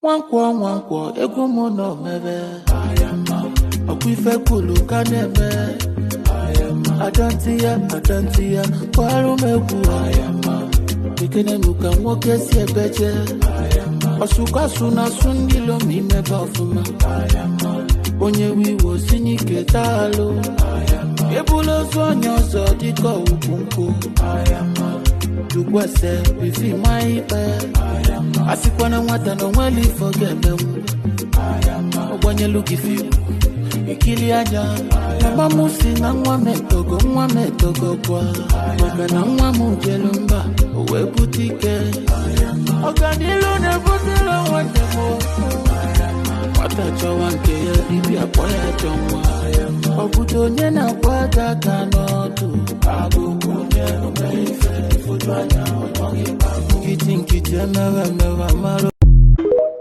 Nwankwọ, Nwankwọ, egwu m nọ mebe ọkwa ife kwulu ka na-eme. Adantị ya, adantị ya, kwarụ m egwu. Ekene m ka nwoke si ebeje ọsụkọsụ na asụ ndị ilom imebe ọfụma. Onye wiwo si n'ike taalụ, ebula ozu onye ọzọ dịka ugwu nkwụ. Jukwese bifi ma ikpe a sịkwana nwata na onwere ife ọ ga-emenwu. Ọgbanyelu gị fim ikili anya. Mama m si na nwa m etogo, nwa m etogo kwa, maka na nwa m jelu mba o wee bute ike. Ọganilu na-ebutela nwanne m. Nwata chọwa nke ya, dibịa kpọ ya chọ nwa. Ọ bụdo onye na-akwa aka aka n'ọdụ. Nkịtị nkịtị, emewe emewe amara.